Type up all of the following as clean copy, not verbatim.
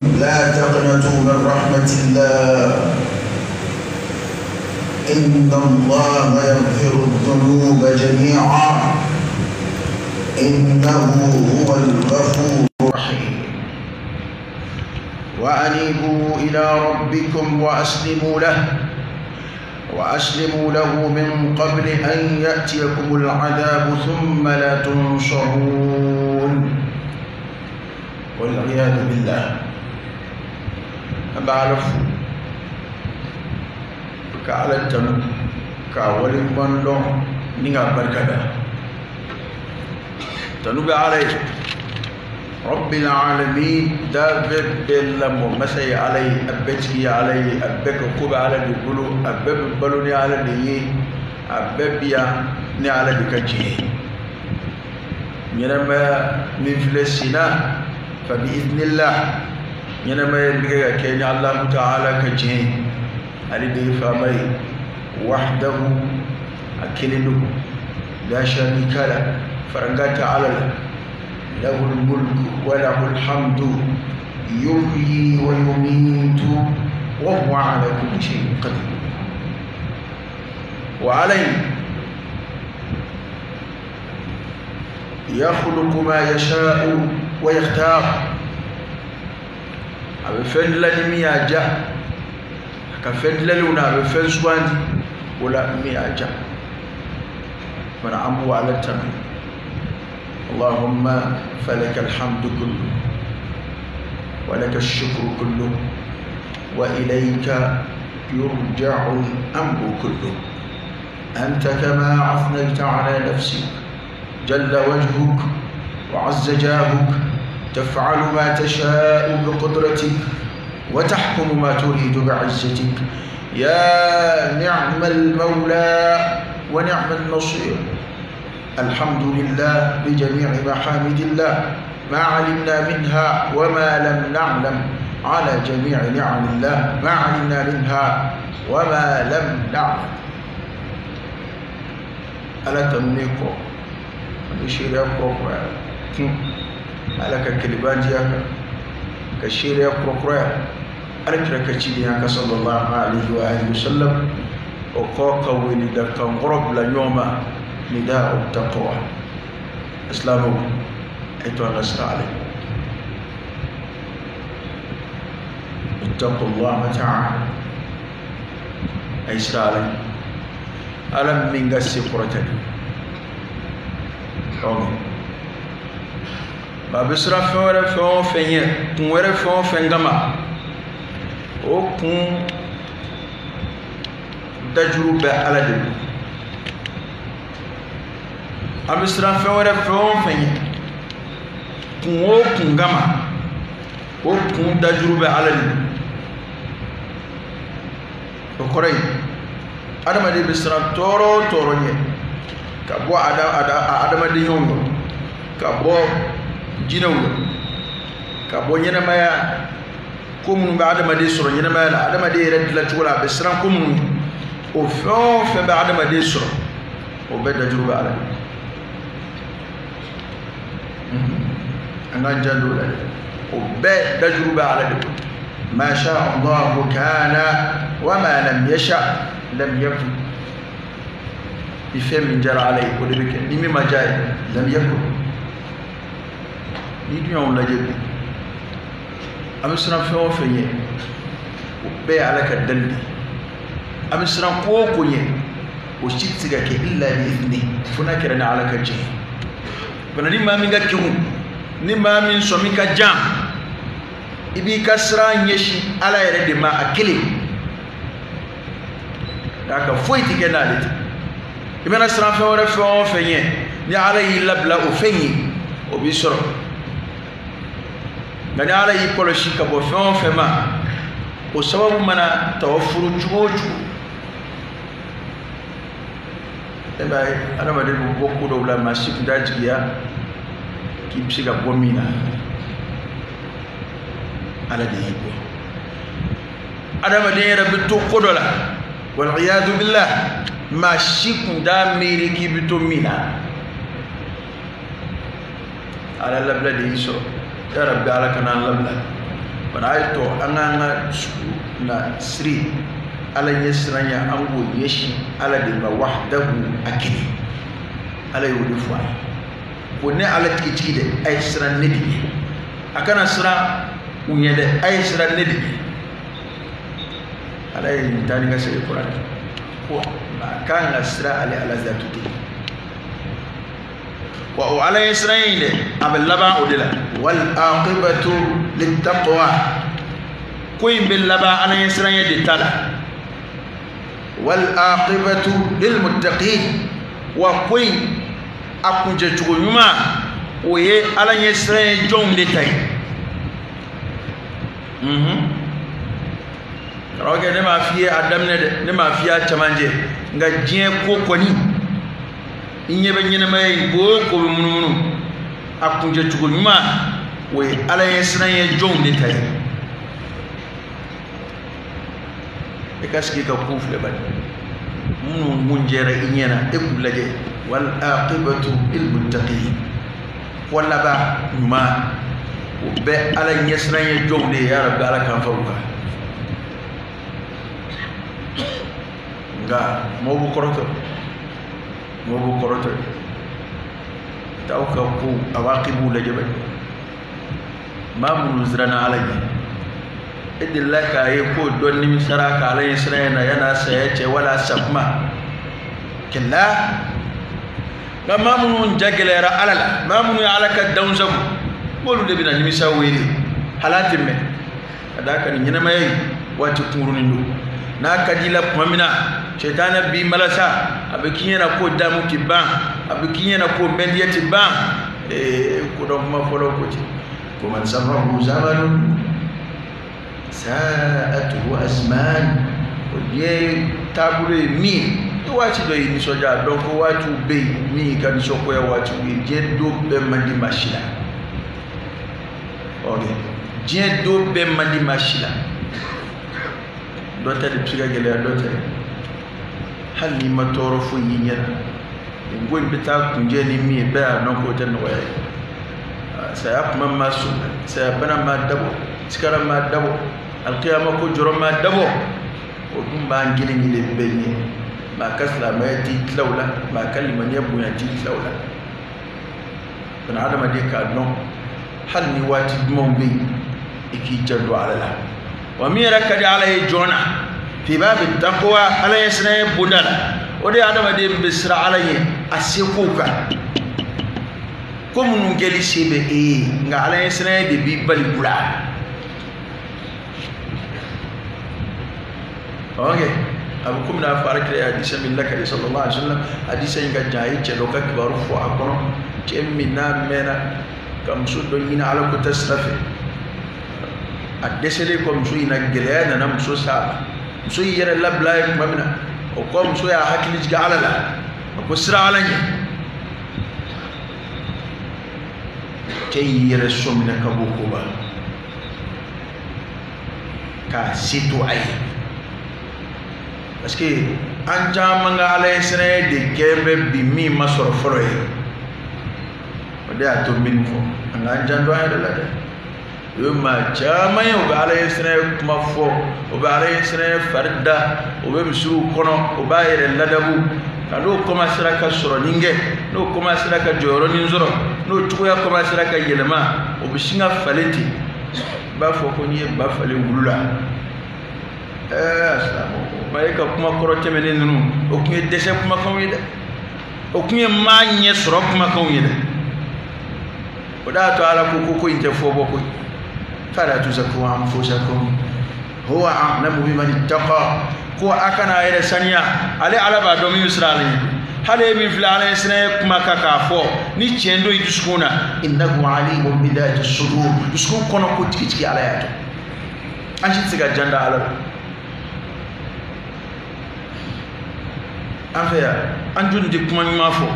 لا تقنطوا من رحمة الله إن الله يغفر الذنوب جميعا إنه هو الغفور الرحيم. وأنيبوا إلى ربكم وأسلموا له من قبل أن يأتيكم العذاب ثم لا تنصرون والعياذ بالله. أبعرف كعلى التنو كولي من لون نيغا بركة تنو عليه رب العالمين دابب باللم مسي علي أبتكي علي أبك كوب على دبلو أبب بلوني على دي أببيا ني على دكجي ينما من فلسنا فبإذن الله ينما يبقى كين الله تعالى كجي علي دي فامي وحده أكلنه لا شريك له فرنجات على له الملك وله الحمد يحيي ويميت وهو على كل شيء قدير. وعليه يخلق ما يشاء ويختار. أبي فن لني أجا كفن لنا أبي فن سوان ولا مي أجا من عمو على التمام. اللهم فلك الحمد كله ولك الشكر كله وإليك يرجع الأمر كله. أنت كما أثنيت على نفسك جل وجهك وعز جاهك، تفعل ما تشاء بقدرتك وتحكم ما تريد بعزتك. يا نعم المولى ونعم النصير. الحمد لله بجميع محامد الله ما علمنا منها وما لم نعلم، على جميع نعم الله ما علمنا منها وما لم نعلم. ألا تمنيكو أبشير يقرأ ألا ككلبان جاك كشير يقرأ ألا كركتشيني صلى الله عليه وآله وسلم وقاق ولد كان غرب لنيوم نداء التقوى. إسلامه أيتها الناس عليه اتقوا الله تعالى. أي سالي ألم من قسي قرتني ما بسرا فور فون فين كون فون فين غما أو كون دجرو على دلو. A bɛ siran fɛn wɛrɛ fɛn o fɛn ɲɛ kun o kun kama o kun dajuru bɛ Ala de bolo. O kɔrɔ ye adamaden bɛ siran tɔɔrɔ o tɔɔrɔ ɲɛ ka bɔ adamadenyaw yɔrɔ, ka bɔ jinɛw yɔrɔ, ka bɔ ɲɛnɛmaya ko minnu bɛ adamaden sɔrɔ ɲɛnɛmaya la, adamaden yɛrɛ dilancogo la a bɛ siran ko minnu o fɛn o fɛn bɛ adamaden sɔrɔ o bɛɛ dajuru bɛ Ala de bolo. An k'an janto o la dɛ, o bɛɛ dajuru bɛ Ala de bolo. Ma sha Allahu kana wa ma lam yasha lam yakun. Ni fɛn min diyara Ala ye o de bɛ kɛ, ni min ma diya ye lam yakun. Ni dun y'anw lajɛ bi, an bɛ siran fɛn o fɛn ɲɛ o bɛɛ ye Ala ka dali de ye. An bɛ siran ko o ko ɲɛ o si tɛ se ka kɛ illa bi idhni, fo n'a kɛra ni Ala ka jɛn ye. Bana ni maa min ka kegun, ni maa min sɔmi ka jan, i b'i ka siran ɲɛsin Ala yɛrɛ de ma a kelen. D'a kan foyi tɛ kɛ n'ale tɛ. I mana siran fɛn wɛrɛ fɛn o fɛn ɲɛ, ni Ala y'i labila o fɛn ye, o b'i sɔrɔ. Nka ni Ala y'i kɔlɔsi ka bɔ fɛn o fɛn ma, o sababu mana tawafuru cogo o cogo, e b'a ye adamaden bɛ bɔ ko dɔw la maa si tun t'a jigiya k'i bɛ se ka bɔ min na, Ala de y'i bɔ. Adamaden yɛrɛ bɛ to ko dɔ la, waliyadu billah, maa si tun t'a miiri k'i bɛ to min na, Ala labila de y'i sɔrɔ. Ya Rabbi, Ala kana an labila. Bana a ye to an k'an ka dusu na siri ala ɲɛ siranya, an k'o ɲɛsin ala de ma wahdahu a kelen. Ala y'o de fɔ a ye ko ne ala tigitigi dɛ, a ye siran ne de ɲɛ, a kana siran u ɲɛ dɛ, a ye siran ne de ɲɛ. Ala ye nin taa ni ka segin kuranɛ ko maa kan ka siran ale ala zatu de, wa o ala ye siran in dɛ, a bɛ laban o de la. Wal aqibatu littaqwa, ko in bɛ laban ala ye siran ye de ta la. Wal aqibatu lil muttaqin, wa ko in a kuncɛcogo ɲuman o ye ala ɲɛ siran ye jɔnw de ta ye. Karamɔgɔkɛ, ne m'a f'i ye a daminɛ dɛ, ne m'a f'i ye a cɛmancɛ, nka diɲɛ ko kɔni i ɲɛ bɛ ɲɛnɛmaya in ko o ko bɛ munumunu, a kuncɛcogo ɲuman o ye ala ɲɛ siran ye jɔnw de ta ye. E ka sigi ka kow filɛ bani, minnu mun jɛra i ɲɛ na e k'u lajɛ. Wal aqibatu lil muttaqin, ko laban ɲuman o bɛ ala ɲɛ siran ye jɔnw de ye. Ya Rabbi, ala k'an fara u kan. Nka mɔgɔw b'u kɔrɔtɔ, mɔgɔw b'u kɔrɔtɔ, t'aw ka kow a waqibu lajɛ bani. Maa minnu siranna ala ɲɛ, e delila k'a ye ko dɔ nimisara ka ala ɲɛ siran na yan'a saya cɛ wala a sakuma kɛlɛ. Nka maa minnu ja gɛlɛyara ala la, maa minnu ye ala ka danw sago, k'olu de bɛna nimisa wele hal'a tɛ mɛn. Ka d'a kan nin ɲɛnamaya in waati kunkurunin don, n'a ka di i la tuma min na sɛtanɛ b'i malasa, a bɛ k'i ɲɛna ko damu ti ban, a bɛ k'i ɲɛna ko mɛndiya ti ban. Kodɔn kuma fɔlɔ ko ten ko man sarrahu zamanun sa'atuhu azman, o diɲɛ taabolo ye min ye, waati dɔ y'i nisɔndiya, dɔn ko waatiw bɛ yen min y'i ka nisɔngoya waatiw ye. Diɲɛ don bɛɛ man di maa si la. Ok, diɲɛ don bɛɛ man di maa si la. Dɔ ta de bɛ se ka gɛlɛya dɔ ta ye, hali n'i ma tɔɔrɔ foyi y'i ɲɛ na, nin ko in bɛ taa kunjɛ ni min ye, bɛɛ y'a dɔn k'o tɛ nɔgɔya ye. Saya kuma ma sɔn, saya bana ma dabɔ, sigara ma dabɔ, alikiyama ko jɔrɔ ma dabɔ, o dun b'an kelen kelen bɛɛ ɲɛ. Maa ka silamɛya t'i tila o la, maa ka limaniya bonya t'i tila o la. Bana hadamaden k'a dɔn hali ni waati dumanw bɛ yen, i k'i janto ala la. Wa min yɛrɛ ka di ala ye joona fi babi taqwa, ala ye siran ye bonda la, o de ye hadamaden bɛ siran ala ɲɛ a seko kan. Ko minnu kɛli se bɛ e ye, nka ala ye siran ye de b'i bali u la. Ok, a bɛ komi n'a fɔ ala kira ye hadisa min lakale sallallahu alaihi wa sallam, hadisa in ka jan, a ye cɛ dɔ ka kibaru fɔ a kɔnɔ, cɛ min n'a mɛnna ka muso dɔ ɲini ala ko ta sira fɛ, a dɛsɛlen kɔ muso in na, gɛlɛya nana muso s'a ma. Muso y'i yɛrɛ labila ye tuma min na, o kɔ muso y'a hakili jigin ala la, a ko siran ala ɲɛ. Cɛ y'i yɛrɛ sɔminɛ ka bɔ koba k'a se to a ye, parce que an caman ka ala ye siran de kɛ bɛ bi min ma sɔrɔ fɔlɔ ye, o de y'a to min fɔ an k'an janto an yɛrɛ la dɛ. O ye maa caman ye, u bɛ ala ye siran kuma fɔ, u bɛ ala ye siran fari da, u bɛ misiw kɔnɔ, u b'a yɛrɛ ladabu. Nka n'o kɔmasera ka sɔrɔ nin kɛ, n'o kɔmasera ka jɔyɔrɔ nin sɔrɔ, n'o cogoya kɔmasera ka yɛlɛma, o bɛ sin ka falen ten. I b'a fɔ ko n'i ye ba falen wulu la, silamɛw, ma e ka kuma kɔrɔ tɛmɛnen ninnu, o tun ye dɛsɛ kumakanw ye dɛ, o tun ye maa ɲɛ sɔrɔ kumakanw ye dɛ. O de y'a to ala ko ko in tɛ fɔ bɔ koyi. Fala tuzakku anfusakum huwa a'lamu biman ittaqa, ko a kana a yɛrɛ saniya, ale ala b'a dɔn min bɛ siran ale ɲɛ. Hali e min filɛ ala ye siran ye kuma kan k'a fɔ ni tiɲɛ don i dusukun na, innahu alimun bi dhati sudur, dusukun kɔnɔ ko tigitigi ala y'a dɔn. An si tɛ se ka jan da ala la. An fɛ yan, an joli tɛ kuma ɲuman fɔ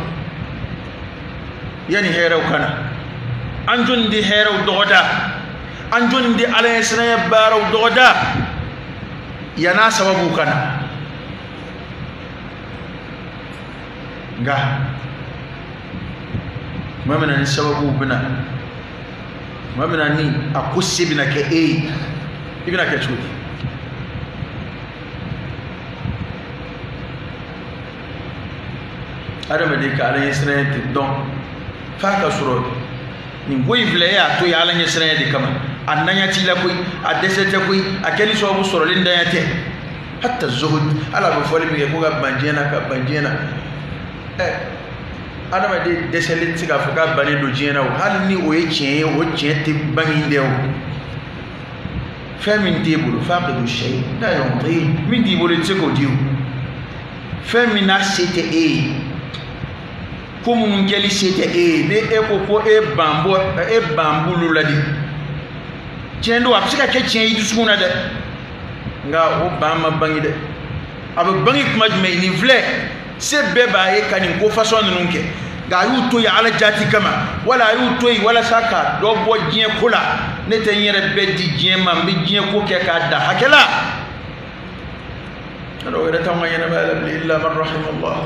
yanni hɛrɛw ka na, an joli tɛ hɛrɛw dɔgɔda, an joli tɛ ala ye siran baaraw dɔgɔda yan'a sababu ka na. Nka tuma min na ni sababuw bɛ na, tuma min na ni a ko se bɛna kɛ e ye, I bɛna kɛ cogo di? Adamaden ka ala ɲɛsiranya tɛ dɔn f'a ka sɔrɔ nin ko in filɛ, e y'a to yen ala ɲɛsiranya de kama. A ntanya t'i la koyi, a dɛsɛ tɛ koyi, a kɛli sababu sɔrɔlen ntanya tɛ. Hatta zuhud, ala bɛ fɔli min kɛ ko ka ban diɲɛ na, ka ban diɲɛ na, ɛ adamaden dɛsɛlen tɛ se k'a fɔ k'a bannen don diɲɛ na o. Hali ni o ye tiɲɛ ye, o tiɲɛ tɛ bange dɛ o. Fɛn min t'e bolo, faqidu shay la yu'ti, min t'i bolo i tɛ se k'o di o. Fɛn min n'a se tɛ e ye, ko minnu kɛli se tɛ e ye, ni e ko ko e ban bɔ, e ban b'olu la de, tiɲɛ don, a bɛ se ka kɛ tiɲɛ ye i dusukun na dɛ, nka o ban ma bange dɛ. A bɛ bange kuma jumɛn? Nin filɛ, se bɛɛ b'a ye ka nin ko fasɔn ninnu kɛ, nka a y'u to yen ala jati kama, wala a y'u to yen walasa ka dɔ bɔ diɲɛ ko la. Ne tɛ n yɛrɛ bɛɛ di diɲɛ ma, n bɛ diɲɛ ko kɛ k'a da hakɛ la. O yɛrɛ t'anw ka ɲɛnamaya la bilen, illa man rahimallah.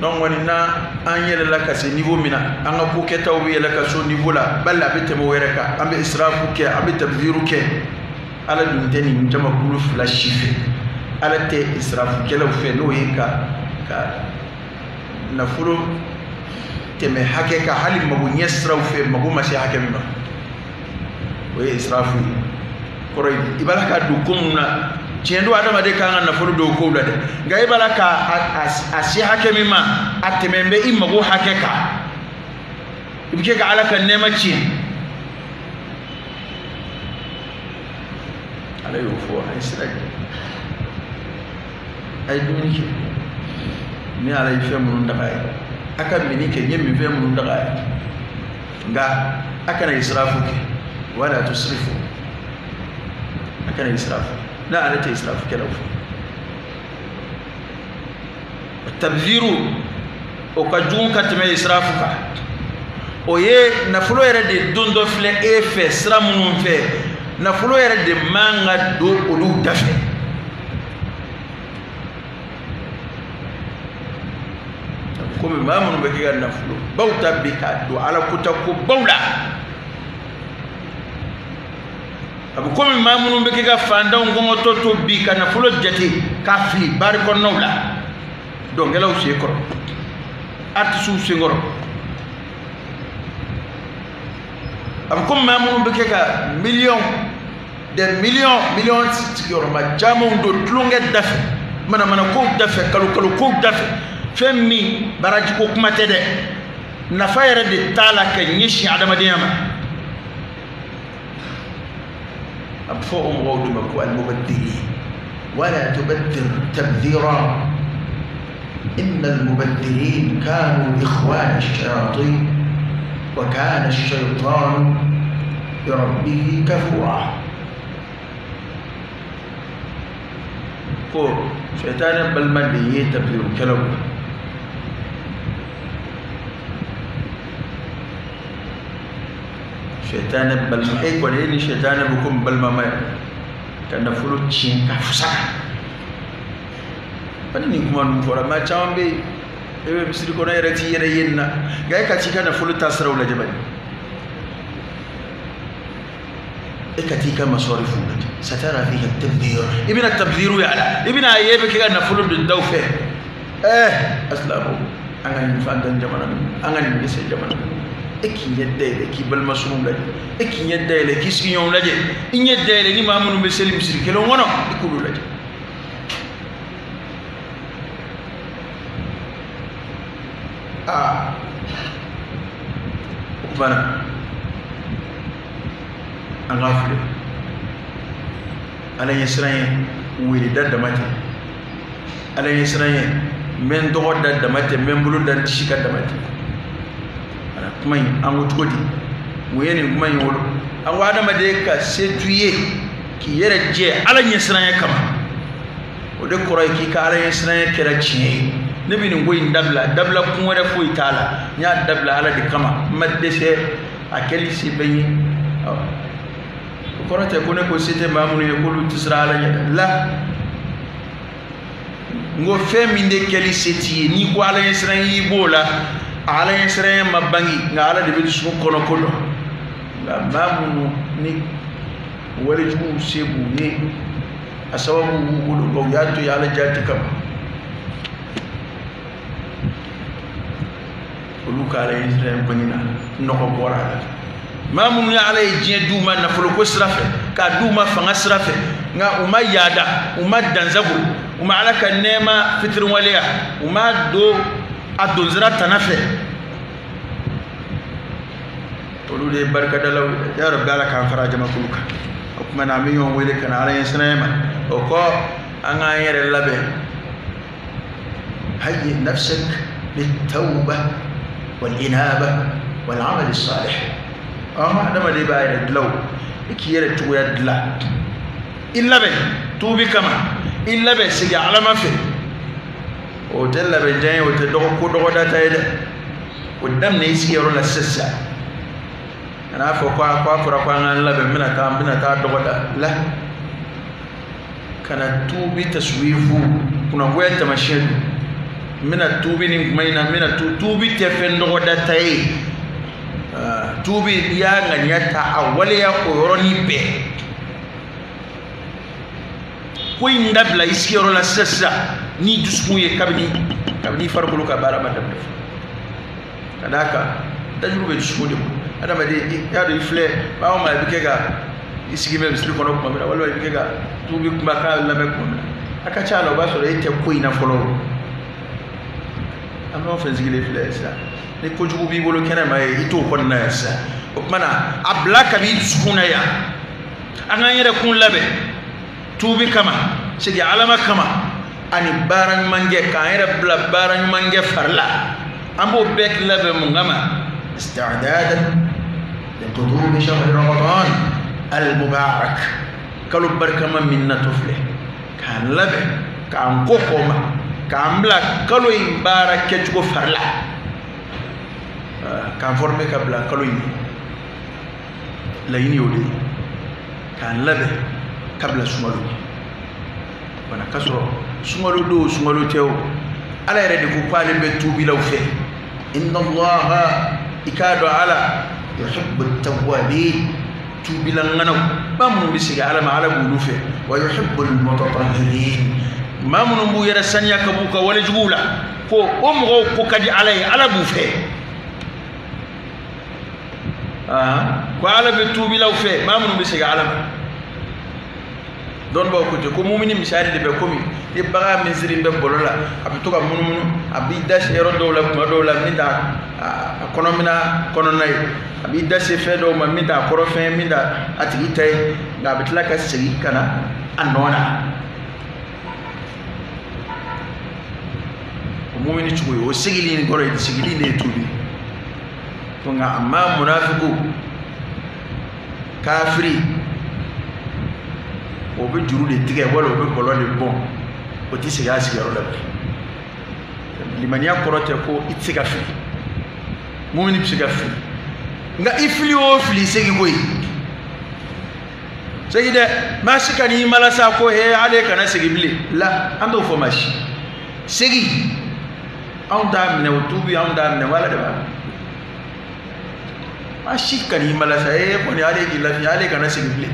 Donc kɔni n'an an yɛlɛla ka se niveau min na, an ka ko kɛtaw bɛ yɛlɛ ka se o niveau la, bali a bɛ tɛmɛ o yɛrɛ kan. An bɛ israfu kɛ, an bɛ tabziru kɛ. Ala dun tɛ nin jamakulu fila si fɛ. Ala tɛ israfukɛlaw fɛ, n'o ye ka nafolo tɛmɛ hakɛ kan, hali mago ɲɛ siraw fɛ, mago ma se hakɛ min ma, o ye israfu ye. Kɔrɔ ye i b'a la ka don ko mun na, tiɲɛ don, adamaden kan ka nafolo don kow la dɛ, nka i b'a la ka a se hakɛ min ma, a tɛmɛn bɛ i mago hakɛ kan, i bɛ kɛ ka ala ka nɛɛma tiɲɛ. Ala y'o fɔ, a ye sira di, a ye dumuni kɛ ni ala ye fɛn minnu daga ye, a ka minni kɛ n ye minfɛn minnu daga ye, nka a kana israfu kɛ, wala tusrifu, a kana israfu. N'a ale tɛ israfukɛlaw fɛ. Tabziru o ka jugu ka tɛmɛ israfu kan. O ye nafolo yɛrɛ de don dɔ filɛ e fɛ sira minnu fɛ, nafolo yɛrɛ de man ka don olu da fɛ. Komi maa minnu bɛ kɛ ka nafolo baw ta bi k'a don ala kota ko baw la, a bɛ komi maa minnu bɛ kɛ ka fantanw kɔngɔtɔ to bi ka nafolo jate k'a fili baari kɔnɔnaw la, dɔnkɛlaw sen kɔrɔ, artisiw sen kɔrɔ. A bɛ komi maa minnu bɛ kɛ ka miliyɔn des millions miliyɔn sigiyɔrɔma camanw don tulonkɛ da fɛ, manamanakow da fɛ, kalo kalo kow da fɛ, fɛn min barajiko kuma tɛ dɛ, nafa yɛrɛ de t'a la ka ɲɛsin adamadenya ma. A bɛ fɔ o mɔgɔw de ma ko al-mubaddirin, wala tubaddir tabdira, inna al-mubaddirin kanu ikhwana ash-shayatin wa kana ash-shaytanu li rabbihi kafura. Ko sɛtanɛ balima de ye tabzirukɛlaw ye. Sɛtanɛ balima, e kɔni e ni sɛtanɛ bɛ komi balimama ye, ka nafolo tiɲɛ ka fusaya. Hali nin kuma ninnu fɔra, maa caman bɛ yen, e bɛ misiri kɔnɔ yɛrɛ t'i yɛrɛ ye nin na, nka e ka t'i ka nafolo ta siraw lajɛ bani, e ka t'i ka masɔrifu lajɛ, satara fiha tabdhir, i bɛna tabdhiru y'a la, i bɛna a ye e bɛ kɛ ka nafolo don daw fɛ. Asilamɛw, an ka nin fantan jamana ninnu, an ka nin dɛsɛ jamana ninnu, e k'i ɲɛ dayɛlɛ k'i balima surunw lajɛ, e k'i ɲɛ dayɛlɛ k'i sigiɲɔgɔnw lajɛ, i ɲɛ dayɛlɛ ni maa minnu bɛ seli misiri kelen kɔnɔ, i k'olu lajɛ. Aa, o tuma na an k'a filɛ, ala ɲɛsiran ye weleda dama tɛ, ala ɲɛsiran ye n bɛ n tɔgɔ da dama tɛ, n bɛ n bolo da n disi kan dama tɛ. Ala kuma in an ko cogo di? Mun ye nin kuma in wolo? An ko adamaden ka se t'u ye k'i yɛrɛ jɛ ala ɲɛsiran kama, o de kɔrɔ ye k'i ka ala ɲɛsiran kɛra tiɲɛ ye. Ne bɛ nin ko in dabila, dabila kun wɛrɛ foyi t'a la, n y'a dabila ala de kama, n ma dɛsɛ, a kɛli se bɛ n ye. O kɔrɔ tɛ ko ne ko se tɛ maa minnu ye k'olu tɛ siran ala ɲɛ la. N ko fɛn min de kɛli se t'i ye, n'i ko ala ɲɛsiran y'i b'o la, ala ɲɛsiran ma bange, nka ala de bɛ dusukun kɔnɔ ko dɔn. Nka maa minnu ni Walejuguw se b'u ye, a sababu b'u bolo, nka u y'a to yen Ala jati kama. Olu ka Ala ɲɛsiranɲɛ bangena, nɔgɔ bɔra a la. Maa minnu ye Ala ye diɲɛ d'u ma nafoloko sira fɛ, k'a d'u ma fanga sira fɛ, nka u ma yaada, u ma dansago, u ma Ala ka nɛɛma fitiriwaleya, u ma don a donsira tana fɛ, olu de ye barikadalaw ye. Ya Rabbi, Ala k'an fara jamakulu kan. O tuma na an bɛ ɲɔgɔn wele ka na Ala ɲɛsiranɲɛ ma. O kɔ, an k'an yɛrɛ labɛn. Hayyi nafsak litawba wal-inaba wal-amal as-salih. Adamaden b'a yɛrɛ dilan o, i k'i yɛrɛ cogoya dilan, i labɛn tuubi kama, i labɛn segin Ala ma fɛ. O tɛ labɛn jan ye, o tɛ dɔgɔ ko dɔgɔda ta ye dɛ. O daminɛ i sigiyɔrɔ la sisan. Kana fɔ ko a fɔra ko an k'an labɛn, n bɛna taa dɔgɔda la. Kana tuubi taswifu, kunnagoya taamasiyɛn don. N bɛna tuubi nin kuma in na, n bɛna tuubi tɛ fɛn dɔgɔda ta ye. Tuubi n'i y'a ŋaniya ta, a waleya o yɔrɔnin bɛɛ. Ko in dabila i sigiyɔrɔ la sisan sisan n'i dusukun ye, kabini i farikolo ka baara ma daminɛ fɔlɔ. Ka d'a kan dajuru bɛ dusukun de bolo. Adamaden, i y'a dɔn i filɛ maa o maa, i bɛ kɛ ka i sigi bɛ misiri kɔnɔ tuma min na, walima i bɛ kɛ ka tuubi kumakan lamɛn tuma min na, a ka ca la o b'a sɔrɔ e tɛ ko in na fɔlɔ. An fɛn o fɛn sigilen filɛ sisan, ni kojugu b'i bolo kɛnɛ ma ye, i t'o kɔnɔna yan sisan. O tuma na a bila kabi i dusukun na yan. An k'an yɛrɛ kun labɛn tuubi kama, segin Ala ma kama, ani baara ɲuman kɛ, k'an yɛrɛ bila baara ɲuman kɛ fari la. An b'o bɛɛ labɛn mun kama? Isti'dadan liqudumi shahri Ramadan al-mubarak, kalo barikama min natɔ filɛ, k'an labɛn, k'an kɔ kɔ ma, k'an bila kalo in baara kɛcogo fari la, k'an former ka bila kalo in. Laɲini y'o de ye, k'an labɛn ka bila sunkalo. Wala k'a sɔrɔ sunkalo don, sunkalo tɛ o, Ala yɛrɛ de ko k'ale bɛ tuubilaw fɛ. Inna Allaha, i k'a dɔn Ala yuhibbu at-tawwabin, tuubila ŋanaw, maa minnu bɛ segin Ala ma, Ala b'olu fɛ. Wa yuhibbu al-mutatahhirin, maa minnu b'u yɛrɛ saniya ka b'u ka walejuguw la, ko o mɔgɔw ko ka di Ala ye, Ala b'u fɛ. Ko Ala bɛ tuubilaw fɛ, maa minnu bɛ segin Ala ma. Dɔnnibaaw ko ten ko mumini misali de bɛ komi ni bagan min siri bɛ bɔlɔ la, a bɛ to ka munumunu, a b'i da se yɔrɔ dɔw la tuma dɔw la min t'a a kɔnɔmina kɔnɔna ye, a b'i da se fɛn dɔw ma min t'a kɔrɔ fɛn, min t'a a tigi ta ye, nka a bɛ tila ka segin ka na a nɔ na. O mumini cogo ye o segili in kɔrɔ ye, segili de ye tuubi. Ko nka a ma munafiku kafiri, o bɛ juru de tigɛ wala o bɛ bɔlɔ de bɔn, o tɛ segin a sigiyɔrɔ la bilen. Limaniya kɔrɔ tɛ ko i tɛ se ka fili, mumini bɛ se ka fili, nka i fili o fili segin koyi, segin dɛ. Maa si ka n'i malasa ko he ale kana segin bilen la, an t'o fɔ maa si. Segin, anw t'a minɛ, o tuubi anw t'a minɛ, wala de b'a minɛ. Maa si ka n'i malasa e kɔni ale k'i lafiya, ale kana segin bilen.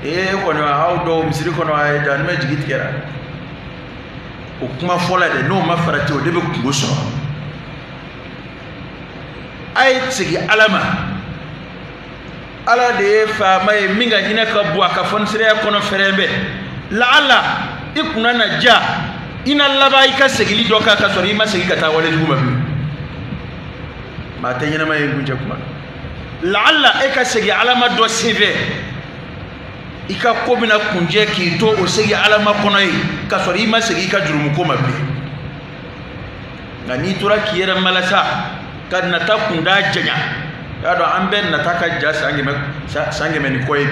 E kɔni aw dɔw misiri kɔnɔ a ye jahanama jigi tigɛra. O kuma fɔla dɛ, n'o ma farati o de bɛ kungo sɔrɔ. A ye segin Ala ma. Ala de ye faama ye min ka hinɛ ka bon, a ka fɔnisiraya kɔnɔ fɛrɛn bɛɛ. Laala i kunna na ja, i na laban i ka segili dɔ kan ka sɔrɔ i ma segin ka taa walejugu ma bilen. Maa tɛ ɲɛnama ye kuncɛ kuma na. Laala e ka segin Ala ma dɔ senfɛ, i ka ko bɛna kunjɛ k'i to o segin Ala ma kɔnɔ ye, k'a sɔrɔ i ma segin i ka jurumu ko ma bilen. Nka n'i tora k'i yɛrɛ malasa ka nata kunda janya, y'a dɔn an bɛɛ nata ka ja san kɛmɛ ni kɔ ye bi.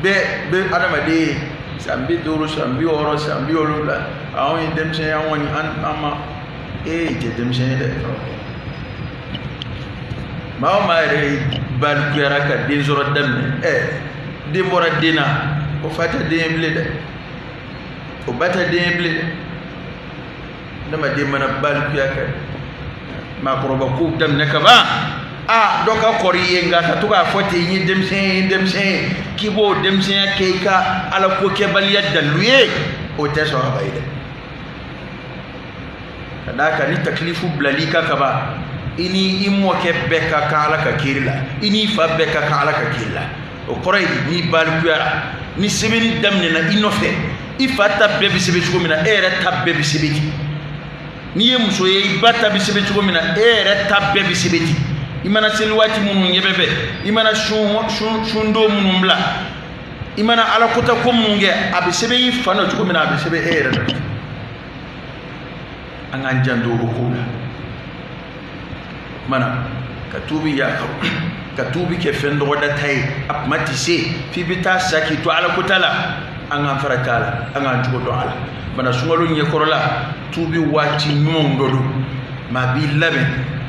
Bɛɛ bɛ adamaden ye san 50, san 60, san 70. Anw ye denmisɛn ye, an kɔni an ma e tɛ denmisɛn ye dɛ. Maa o maa yɛrɛ balikuyara ka den sɔrɔ daminɛ, den bɔra den na, o fa tɛ den ye bilen dɛ, o ba tɛ den ye bilen dɛ. Adamaden mana balikuya kɛ maakɔrɔba kow daminɛ ka ban, A dɔ ka kɔrɔ i ye, nka ka to k'a fɔ ten i ye denmisɛn ye, denmisɛn ye, k'i b'o denmisɛnya kɛ i ka ala ko kɛbaliya dalilu ye, o tɛ sɔn ka ban ye dɛ. Ka d'a kan ni takilifu bilal'i kan ka ban, i ni i mɔkɛ bɛɛ ka kan ala ka kiiri la, i n'i fa bɛɛ ka kan ala ka kiiri la. O kɔrɔ ye n'i balikuyara, ni sɛbɛnni daminɛna i nɔfɛ, i fa ta bɛɛ bɛ sɛbɛn cogo min na, e yɛrɛ ta bɛɛ bɛ sɛbɛn ten. N'i ye muso ye, i ba ta bɛ sɛbɛn cogo min na, e yɛrɛ ta bɛɛ bɛ sɛbɛn ten. I mana seli waati minnu ɲɛ bɛ bɛn, i mana sundon minnu bila, i mana alakota ko minnu kɛ, a bɛ sɛbɛn i fa nɔ cogo min na, a bɛ sɛbɛn e yɛrɛ nɔ. An k'an janto o kow la. O kuma na, ka tuubi yakaru, ka tuubi kɛ fɛn dɔgɔdata ye, a kuma tɛ se f'i bɛ taa sa k'i to alakota la. An k'an farati a la, an k'an cogo dɔn a la. Bana sunkalo ɲɛkɔrɔla, tuubi waati ɲumanw dɔ don. Maa b'i labɛn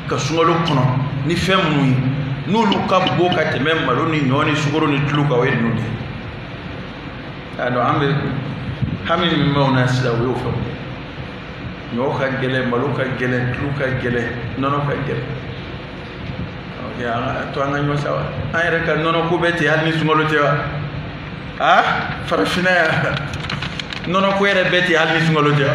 ka sunkalo kɔnɔ ni fɛn minnu ye, n'olu ka bon ka tɛmɛ malo ni ɲɔ ni sukaro ni tulu kan, o ye ninnu de ye. A dɔn an bɛ hami min b'anw na sisan, o y'o fɛnw de ye. Ɲɔ ka gɛlɛn, malo ka gɛlɛn, tulu ka gɛlɛn, nɔnɔ ka gɛlɛn. An to an ka ɲɔ sa wa, an yɛrɛ ka nɔnɔ ko bɛɛ ten hali ni sunkalo tɛ wa. A farafinna yan, nɔnɔ ko yɛrɛ bɛɛ ten hali ni sunkalo tɛ wa.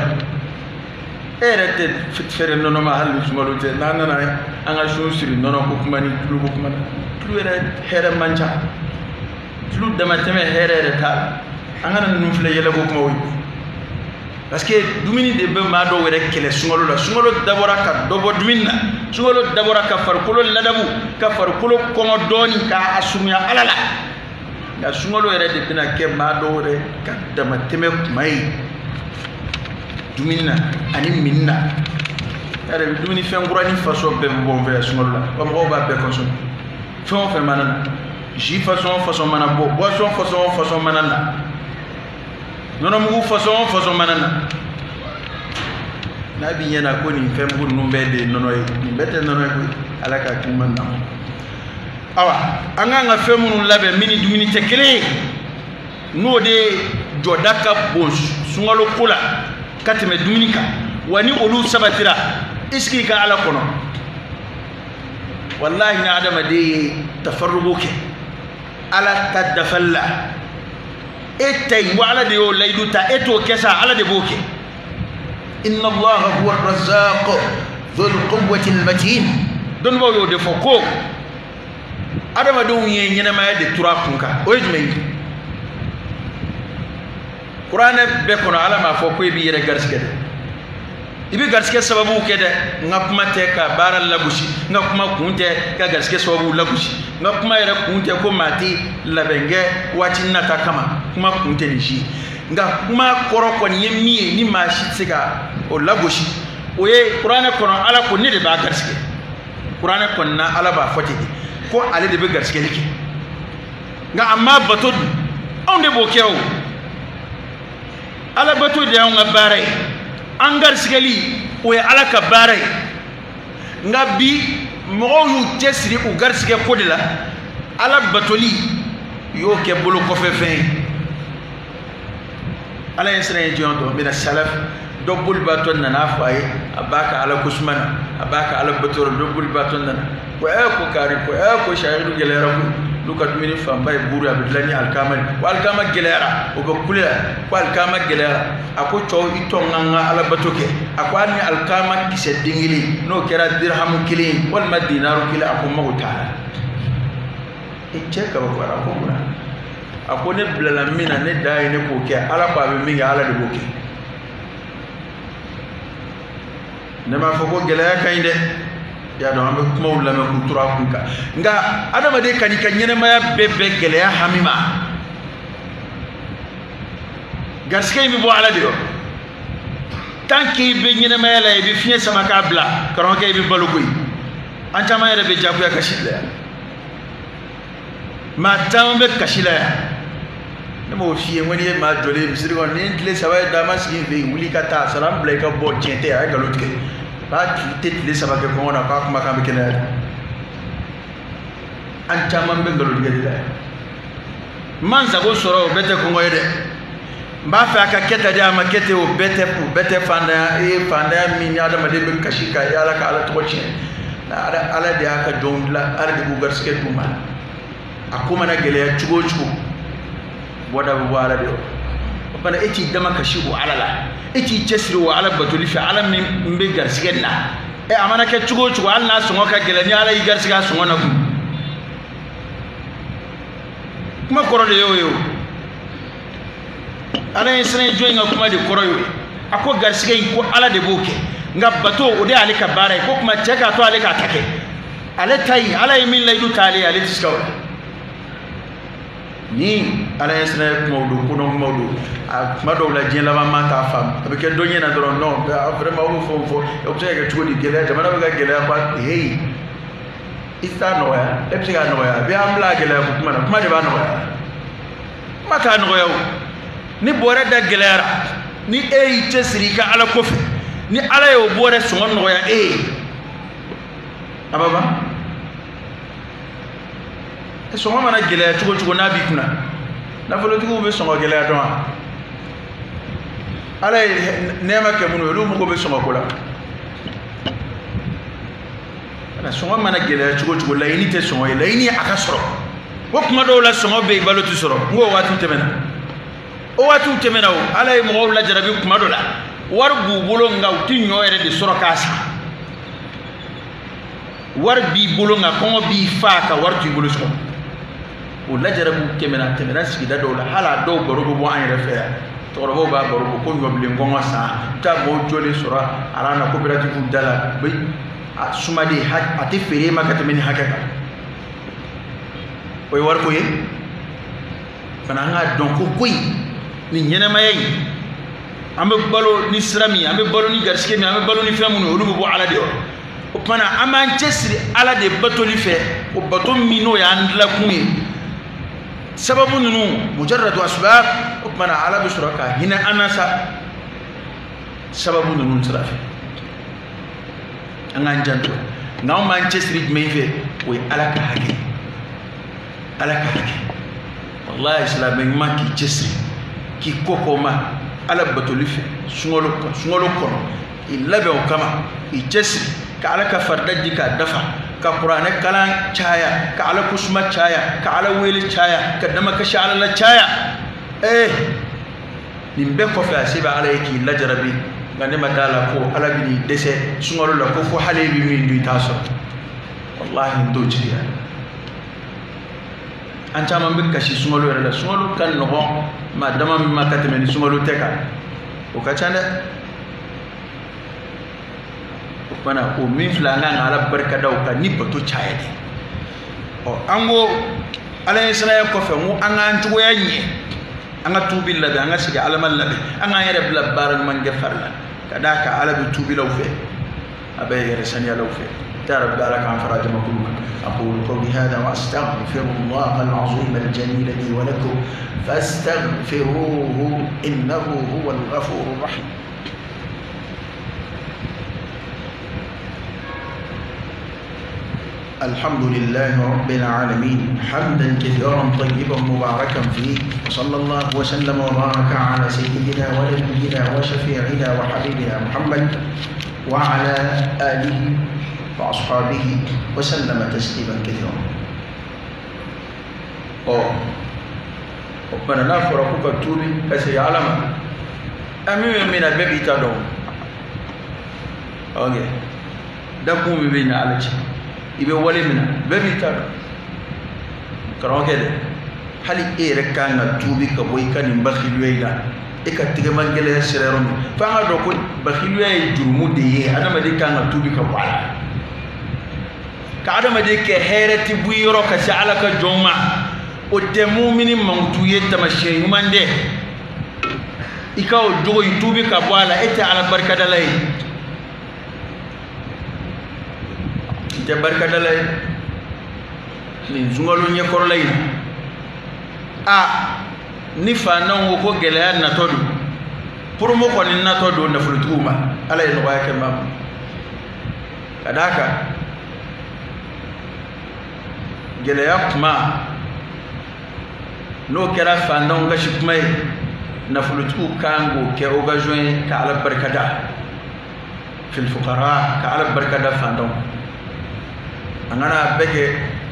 E yɛrɛ tɛ fɛrɛ nɔnɔ ma hali ni sunkalo tɛ. N'an nana an ka sun siri nɔnɔ ko kuma ni tulu ko kuma na, tulu yɛrɛ hɛrɛ man ca, tulu damatɛmɛ hɛrɛ yɛrɛ t'a la. An kana ninnu filɛ yɛlɛko kumaw ye, parce que dumuni de bɛ maa dɔw yɛrɛ kɛlɛ sunkalo la. Sunkalo dabɔra ka dɔ bɔ dumuni na, sunkalo dabɔra ka farikolo ladamu, ka farikolo kɔngɔ dɔɔni, k'a surunya ala la. Nka sunkalo yɛrɛ de bɛna kɛ maa dɔw yɛrɛ ka damatɛmɛ kuma ye dumuni na ani minni na. Yɛrɛ dumunifɛn kura ni fasɔn bɛɛ bɛ bɔ n fɛ yan sunkalo la, wa mɔgɔw b'a bɛɛ consommer. Fɛn o fɛn mana na, jus fasɔn o fasɔn mana bɔ, boisson fasɔn o fasɔn mana na, nɔnɔmugu fasɔn o fasɔn mana na, n'a b'i ɲɛna ko nin fɛn mugu ninnu bɛɛ de ye nɔnɔ ye, nin bɛɛ tɛ nɔnɔ ye koyi. Ala ka hakili ɲuman d'an ma. Awa, an k'an ka fɛn minnu labɛn min ni dumuni tɛ kelen ye, n'o de jɔda ka bon sunkalo ko la ka tɛmɛ dumuni kan, wa ni olu sabatira, est ce que i ka ala kɔnɔ? Walahi ni adamaden ye tafarugu kɛ ala ta dafali la, e ta yen, wa ala de y'o layidu ta, e t'o kɛ sa, ala de b'o kɛ. Inna allaha huwa arrazzaq dhul quwwati almatin. Dɔnnibaw y'o de fɔ ko adamadenw ye ɲɛnɛmaya de tura kun kan. O ye jumɛn ye? Kuranɛ bɛɛ kɔnɔ, ala m'a fɔ ko e b'i yɛrɛ garisigɛ dɛ, i bɛ garisigɛ sababuw kɛ dɛ. N ka kuma tɛ ka baara lagosi, n ka kuma kun tɛ ka garisigɛ sababuw lagosi, n ka kuma yɛrɛ kun tɛ ko maa tɛ labɛn kɛ waati nata kama, kuma kun tɛ nin si ye. Nka kuma kɔrɔ kɔni ye min ye ni maa si tɛ se ka o lagosi, o ye kuranɛ kɔnɔ ala ko ne de b'a garisigɛ. Kuranɛ kɔni na ala b'a fɔ ten de ko ale de bɛ garisigɛli kɛ, nka a ma bato dun, anw de b'o kɛ o. Ala bato de y'anw ka baara ye, an garisigɛli o ye ala ka baara ye. Nka bi mɔgɔw y'u cɛsiri u garisigɛ ko de la, ala batoli y'o kɛ bolo kɔfɛ fɛn ye. Ala ye siran ye jɔn dɔn mina salaf, dɔ bolibaatɔ nana fɔ a ye, a b'a ka ala ko suma na, a b'a ka ala bato la, dɔ bolibaatɔ nana ko ko kari, ko ko sayidu gɛlɛyara koyi, n'u ka dumuni fanba ye buuru ye, a bɛ dilan ni alikama ye, ko alikama gɛlɛyara, o bɛ kule la, ko alikama gɛlɛyara. A ko cɛw i tɔ n ka n ka ala bato kɛ. A ko hali ni alikama kisɛ den kelen n'o kɛra dirhamu kelen ye walima dinaru kelen, a ko n mago t'a la. E cɛ kabakoyara, a ko munna? A ko ne bilala min na, ne dan ye ne k'o kɛ, ala ko a bɛ min kɛ, ala de b'o kɛ. Ne m'a fɔ ko gɛlɛya ka ɲi dɛ, y'a dɔn an bɛ kumaw lamɛn k'u tora a kun kan, nka adamaden ka n'i ka ɲɛnɛmaya bɛɛ bɛn gɛlɛya hami ma, garisigɛ in bɛ bɔ ala de yɔrɔ. Tant que i bɛ ɲɛnɛmaya la, i bɛ fiɲɛ sama k'a bila, karamɔgɔkɛ i bɛ balo koyi. An caman yɛrɛ bɛ jagoya kasi la yan, maa caman bɛ kasi la yan. Ne m'o f'i ye, n ko n'i ye maa jɔlen ye misiri kɔnɔ, ni ye tile 3 ye dama sigi n fɛ yen, wuli ka taa sara n bila i ka bɔ, tiɲɛ tɛ, a ye nkalon tigɛ. K'a tɛ tile 3 kɛ kɔngɔ na, k'a kumakan bɛ kɛnɛya de. An caman bɛ nkalon tigɛ de la yan. N ma n sago sɔrɔ, o bɛɛ tɛ kɔngɔ ye dɛ. N b'a fɛ a ka kɛ tan de, a ma kɛ ten, o bɛɛ tɛ fantanya. E ye fantanya min ni adamaden bɛ kasi ka ye ala ka ala tɔgɔ tiɲɛ. Ala de y'a ka jɔnw dilan, Ala de b'u garisigɛ d'u ma. A ko mana gɛlɛya cogo o cogo, bɔda bɛ bɔ Ala de yɔrɔ. O fana e t'i dama kasi o Ala la, e t'i cɛsiri o Ala batoli fɛ, Ala min bɛ garisigɛ na. Ɛ a mana kɛ cogo o cogo, hali n'a sɔngɔ ka gɛlɛn, ni Ala y'i garisigɛ a sɔngɔ na kun. Kuma kɔrɔ de y'o ye o. Ala ye siran jɔn in ka kuma de kɔrɔ y'o ye. A ko garisigɛ in ko Ala de b'o kɛ, nka bato o de y'ale ka baara ye. Ko kuma cɛ k'a to ale k'a ta kɛ, ale ta in Ala ye min layidu t'ale ye, ale tɛ se ka o la. Ni Ala ye siran kumaw don, kodɔn kumaw don, a kuma dɔw la diɲɛ laban maa t'a faamu, a bɛ kɛ dɔ ɲɛna dɔrɔn. Non, vraiment aw bɛ fɛnw fɔ, o bɛ se ka kɛ cogo di? Gɛlɛya, jamana bɛ ka gɛlɛya ba. Heyi, i t'a nɔgɔya, e bɛ se k'a nɔgɔya, a bɛ an bila a gɛlɛya ko kuma na, kuma de b'a nɔgɔya, kuma t'a nɔgɔya o. Ni bɔrɛ da gɛlɛyara, ni e y'i cɛsiri i ka Ala ko fɛ, ni Ala y'o bɔrɛ sɔngɔ nɔgɔya e ye, a b'a ban. Sɔngɔ mana gɛlɛya cogo cogo n'a b'i kunna, nafolotigiw bɛ sɔngɔ gɛlɛya dɔn wa? Ala ye nɛɛma kɛ minnu ye, olu mago bɛ sɔngɔ ko la. Sɔngɔ mana gɛlɛya cogo cogo, laɲini tɛ sɔngɔ ye, laɲini ye a ka sɔrɔ. O kuma dɔw la sɔngɔ bɛ yen, balo tɛ sɔrɔ. N k'o waatiw tɛmɛna, o waatiw tɛmɛna o. Ala ye mɔgɔw lajarabi kuma dɔ la, wari b'u bolo nka u tɛ ɲɔ yɛrɛ de sɔrɔ k'a san. Wari b'i bolo nka kɔngɔ b'i fa ka wari t'i bolo sɔrɔ. O lajarabiw tɛmɛna, tɛmɛna sigida dɔw la, hali a dɔw baro bɛ bɔ an yɛrɛ fɛ yan. Cɛkɔrɔbaw b'a baro bɔ ko ɲɔbilen kɔngɔ san, i bɛ taa mɔgɔw jɔlen sɔrɔ a la na coopérative da la, bɛ a sumaden a tɛ feere ma ka tɛmɛ nin hakɛ kan. O ye wariko ye fana. An k'a dɔn ko ko in nin ɲɛnɛmaya in, an bɛ balo ni sira min ye, an bɛ balo ni garisigɛ min ye, an bɛ balo ni fɛn minnu ye, olu bɛ bɔ Ala de yɔrɔ. O tuma na an b'an cɛsiri Ala de batoli fɛ, o bato min n'o y'an dilakun ye. Sababu ninnu mujarradu asbab, o tuma na Ala bɛ sɔrɔ ka hinɛ an na sa sababu ninnu sira fɛ. An k'an janto, nka anw b'an cɛsiri jumɛn fɛ? O ye Ala ka hakɛ, Ala ka hakɛ. Walahi silamɛ ɲuman k'i cɛsiri k'i kɔ kɔ ma Ala batoli fɛ sunkalo kɔnɔ, k'i labɛn o kama, k'i cɛsiri ka Ala ka farida di k'a dafa, ka kuranɛ kalan caya, ka Ala kusuma caya, ka Ala wele caya, ka damakasi Ala la caya. Nin bɛɛ kɔfɛ a se bɛ Ala ye k'i lajarabi, nka ne ma d'a la ko Ala bɛ n'i dɛsɛ sunkalo la ko fo hali e bɛ min dun i t'a sɔrɔ. Walahi n t'o jigiya. An caman bɛ kasi sunkalo yɛrɛ la. Sunkalo ka nɔgɔn maa dama min ma ka tɛmɛ ni sunkalo tɛ kan, o ka ca dɛ. O fana o min filɛ, an kan ka Ala barikada o kan ni bato caya de. Ɔ an ko Ala ye siranya kɔfɛ, n ko an k'an cogoya ɲɛ, an ka tuubi labɛn, an ka sigi Ala ma labɛn, an k'an yɛrɛ bila baara ɲuman kɛ fari la, ka d'a kan Ala bɛ tuubilaw fɛ, a bɛ yɛrɛ saniyalaw fɛ. يا رب لك عن فراج مكروه. أقول قولي هذا وأستغفر الله العظيم الجليل لي ولكم فاستغفروه إنه هو الغفور الرحيم. الحمد لله رب العالمين حمدا كثيرا طيبا مباركا فيه، وصلى الله وسلم وبارك على سيدنا ونبينا وشفيعنا وحبيبنا محمد وعلى آله وأصحابه وسلم تسليما كثيرا. O n'a fɔra ko ka tuubi ka segin Ala ma, a min bɛ min na bɛɛ b'i ta dɔn. Ok, dakun min bɛ ɲɛ Ala cɛ, i bɛ wale min na bɛɛ b'i ta dɔn. Karamɔgɔkɛ dɛ, hali e yɛrɛ kan ka tuubi ka bɔ i ka nin bakiluya in na, e ka tigɛman gɛlɛya sera yɔrɔ min, f'an ka dɔn ko bakiluya ye jurumu de ye, adamaden kan ka tuubi ka bɔ a la. Ka adamaden kɛ hɛrɛ ti bɔ i yɔrɔ ka se Ala ka jɔn ma, o tɛ mumini mankutu ye, taamasiyɛn ɲuman tɛ. I ka o jogo in tuubi ka bɔ a la, e tɛ Ala barikadala ye, i tɛ barikadala ye. Nin sunkalo ɲɛkɔrɔla in na, a ni faantanw ko ko gɛlɛya natɔ don, promo kɔni natɔ don nafolotigiw ma, Ala ye nɔgɔya kɛ maa ma. Ka d'a kan gɛlɛya kuma n'o kɛra faantanw kasi kuma ye, nafolotigiw kan k'o kɛ occasion ye ka Ala barikada fil fuqara, ka Ala barikada faantanw. An kana bɛɛ kɛ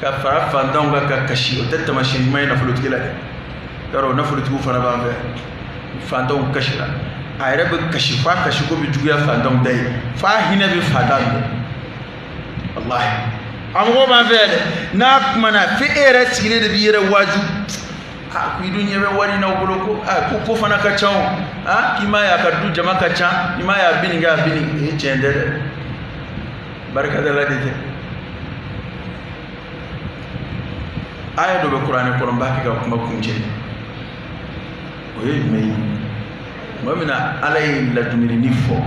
ka fara fantanw kan ka kasi, o tɛ taamasiyɛn ɲuman ye nafolotigi la dɛ. Yarɔ, nafolotigiw fana b'an fɛ, fantanw kasira, a yɛrɛ bɛ kasi f'a kasiko bɛ juguya fantanw ta ye, f'a hinɛ bɛ fantan minɛ. Walahi, a mɔgɔw b'an fɛ yan dɛ, n'a kumana f'e yɛrɛ sigilen de b'i yɛrɛ waaju. A ko i dun ɲɛ bɛ wari in na o bolo, ko a ko ko fana ka ca o, a k'i m'a ye a ka du jama ka ca, i m'a ye a bɛ nin kɛ a bɛ nin. E tiɲɛ tɛ dɛ, barikadala de tɛ. Aya dɔ bɛ kuranɛ kɔnɔ, n b'a kɛ ka kuma kuncɛ. O ye jumɛn ye? Tuma min na Ala ye ladumuni fɔ,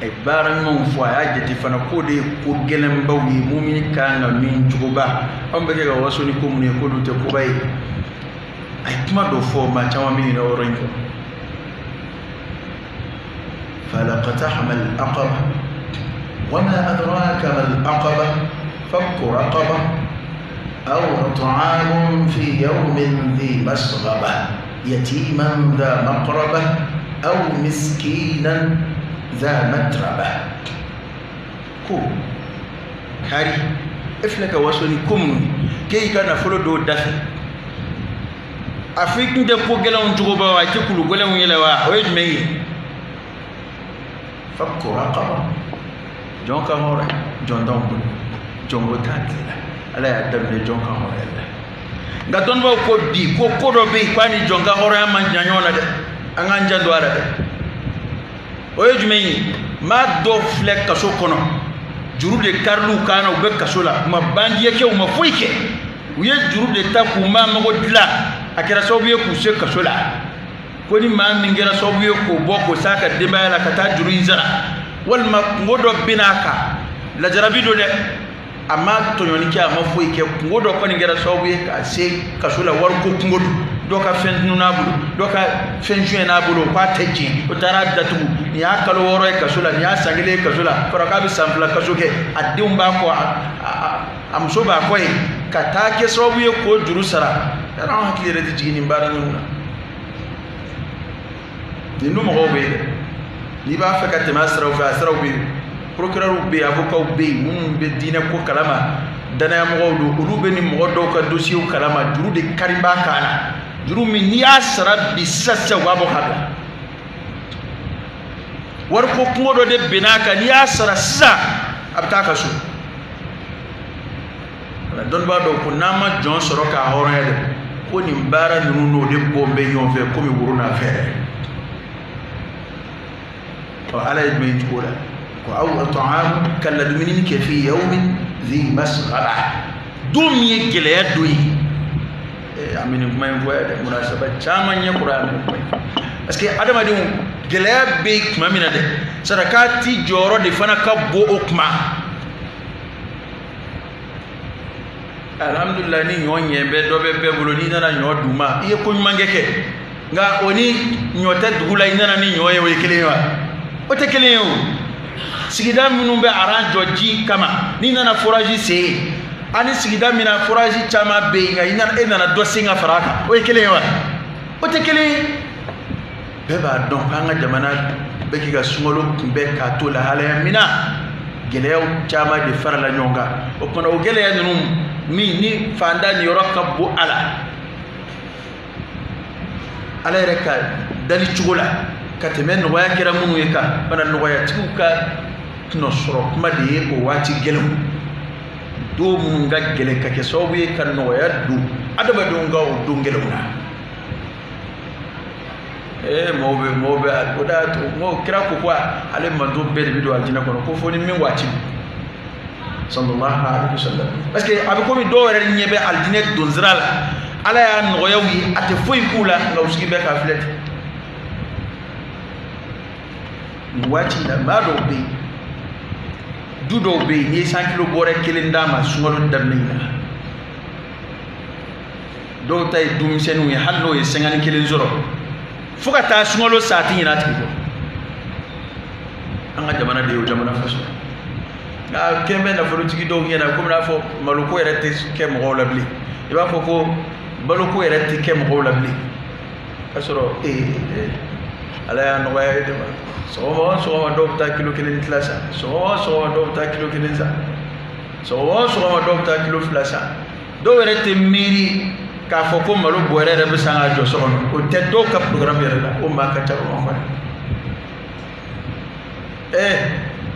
a ye baara ɲumanw fɔ, a y'a jate fana k'o de ye ko gɛlɛnbaw ye, mumini kan ka min cogoba. Anw bɛ kɛ ka waso ni ko minnu ye, k'olu tɛ koba ye. A ye kuma dɔ fɔ, maa caman bɛ ɲinɛ o yɔrɔ in kɔ. Falaqtahama al-aqaba wa ma adraka ma al-aqaba fakku raqaba aw it'amun fi yawmin dhi masghaba yatiman dha maqraba aw miskinan dha matraba. Ko kari e filɛ ka waso ni ko minnu ye, k'e y'i ka nafolo dɔw dafɛ, a fɔ i kun tɛ ko gɛlɛnw cogo ba wa, i tɛ kulu gɛlɛnw yɛlɛ wa, o ye jumɛn ye? Fakku raqaba, jɔn ka hɔrɔn, jɔn t'anw bolo, jɔnko t'a tile la. Ala y'a daminɛ jɔn ka hɔrɔnya la. Nka dɔnnibaw ko bi ko ko dɔ bɛ yen k'a ni jɔn ka hɔrɔnya man jan ɲɔgɔn na dɛ, an k'an janto a la dɛ. O ye jumɛn ye? Maa dɔw filɛ kaso kɔnɔ, juru de karil'u kan na, u bɛ kaso la, u ma bandiya kɛ, u ma foyi kɛ, u ye juru de ta k'u maa mago dilan, a kɛra sababu ye k'u se kaso la. Ko ni maa min kɛra sababu ye k'o bɔ k'o s'a ka denbaya la ka taa juru in sara, walima kungo dɔ bɛ n'a kan, lajarabi don dɛ, a ma tɔɲɔni kɛ, a ma foyi kɛ, kungo dɔ kɔni kɛra sababu ye k'a se kaso la, wariko kungo don, dɔ ka fɛn tunun n'a bolo, dɔ ka fɛn suɲɛ n'a bolo, k'a tɛ tiɲɛ, o taara datugu, nin y'a kalo 6 ye kaso la, nin y'a san 1 ye kaso la, fɔra k'a bɛ san 2 kaso kɛ, a denw b'a kɔ, a muso b'a kɔ yen, ka taa kɛ sababu ye k'o juru sara. Yala anw hakili yɛrɛ tɛ jigin nin baara ninnu na. Nin dun mɔgɔw bɛ yen dɛ, n'i b'a fɛ ka tɛmɛ a siraw fɛ, a siraw bɛ yen, procureur bɛ yen, avocat bɛ yen, minnu bɛ diinɛ ko kalama, danayamɔgɔw don, olu bɛ nin mɔgɔ dɔw ka dossier kalama, juru de kari b'a kan na, juru min n'i y'a sara bi sisan sisan u b'a bɔ ka bila. Wariko kungo dɔ de bɛnn'a kan, n'i y'a sara sisan a bɛ taa ka so. Dɔnnibaa dɔw ko n'an ma jɔn sɔrɔ k'a hɔrɔnya dɛ, ko nin baara ninnu n'o de bɔ bɛ ɲɔgɔn fɛ komi woro n'a fɛɛrɛ. Ɔ Ala ye jumɛn cogo la? Ko aw ta'amu ka ladumuni kɛ fi yawmin dhi masghaba, don min ye gɛlɛya don ye. An bɛ nin kuma in fɔ yan dɛ, munasaba caman ɲɛ kɔrɔ an bɛ nin kuma in fɔ, parce que adamadenw gɛlɛya bɛ yen tuma min na dɛ, sarakati jɔyɔrɔ de fana ka bon o kuma. Alhamdulilayi, ni ɲɔ ɲɛ bɛ dɔ bɛ bɛɛ bolo, n'i nana ɲɔ d'u ma, i ye ko ɲuman kɛ, nka o ni ɲɔ tɛ dugu la, i nana ni ɲɔ ye, o ye kelen ye wa? O tɛ kelen ye o. Sigida minnu bɛ aran jɔ ji kama, n'i nana forage sen yen, ani sigida min na forage caman bɛ yen, nka e nana dɔ sen ka fara a kan, o ye kelen ye wa? O tɛ kelen ye. Bɛɛ b'a dɔn k'an ka jamana bɛ k'i ka sunkalo kunbɛn k'a to lahalaya min na, gɛlɛyaw caman de farala ɲɔgɔn kan. O kumana o gɛlɛya ninnu min ni fanda niyɔrɔ ka bon a la, Ala yɛrɛ ka dali cogo la ka tɛmɛ nɔgɔya kɛra minnu ye kan, fana nɔgɔyatigiw ka tɔnɔ sɔrɔ kuma de ye o waati gɛlɛnw, don minnu ka gɛlɛn ka kɛ sababu ye ka nɔgɔya don adamadenw ka o don gɛlɛnw na. Mɔgɔw bɛ o da to mɔgɔw kira ko ko ale manton bɛɛ de bɛ don alijinɛ kɔnɔ, ko fo ni min waati sallallahu alaihi wasallam, parce que a bɛ komi dɔw yɛrɛ ɲɛ bɛ alijinɛ don sira la, Ala y'a nɔgɔya u ye, a tɛ foyi k'u la, nka u sigi bɛ k'a filɛ ten. Nin waati in na, maa dɔw bɛ yen, du dɔw bɛ yen, n'i ye 100 kilo bɔrɛ kelen d'a ma sunkalo daminɛ in na, dɔw ta ye dumisɛnninw ye, hali n'o ye 51 sɔrɔ, fo ka taa sunkalo sa a tɛ ɲinɛ a tigi kɔ. An ka jamana de ye o jamana faso. Nka kɛn bɛ nafolotigi dɔw ɲɛna komi n'a fɔ maloko yɛrɛ tɛ kɛ mɔgɔw la bilen, i b'a fɔ ko baloko yɛrɛ tɛ kɛ mɔgɔw la bilen, k'a sɔrɔ Ala y'a nɔgɔya ye de ma. Sɔgɔma o sɔgɔma dɔw bɛ taa kilo 1 ni tila san, sɔgɔma o sɔgɔma dɔw bɛ taa kilo 1 san. Sɔgɔma o sɔgɔma dɔw bɛ taa kilo 2 san. Dɔw yɛrɛ tɛ miiri k'a fɔ ko malo bɔrɛ yɛrɛ bɛ san ka jɔ so kɔnɔ. O tɛ dɔw ka programme yɛrɛ la. O maa ka ca Bamakɔ dɛ.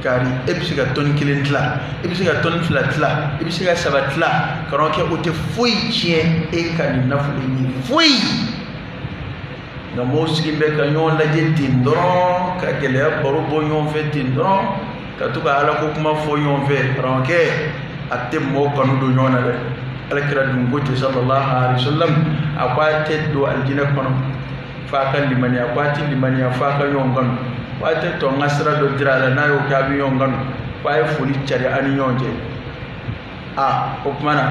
Kari e bɛ se ka tɔni 1 tila, e bɛ se ka tɔni 2 tila, e bɛ se ka 3 tila. Karamɔgɔkɛ o tɛ foyi tiɲɛ e ka nin nafolo in ye, foyi. Nka mɔgɔw sigilen bɛ ka ɲɔgɔn lajɛ ten dɔrɔn, ka gɛlɛya baro bɔ ɲɔgɔn fɛ ten dɔrɔn, ka to ka ala ko kuma fɔ ɲɔgɔn fɛ. Karamɔgɔkɛ a tɛ mɔgɔw kanu don ɲɔgɔn na dɛ. Ala kira dun ko ten sallallahu alaihi wasallam, a ko a tɛ don alijinɛ kɔnɔ f'a ka limaniya, ko a tɛ limaniya f'a ka ɲɔgɔn kanu, ko a tɛ tɔ n ka sira dɔ jira a la n'a y'o kɛ a bɛ ɲɔgɔn kanu, ko a ye foli cari a ni ɲɔgɔn cɛ. A o tuma na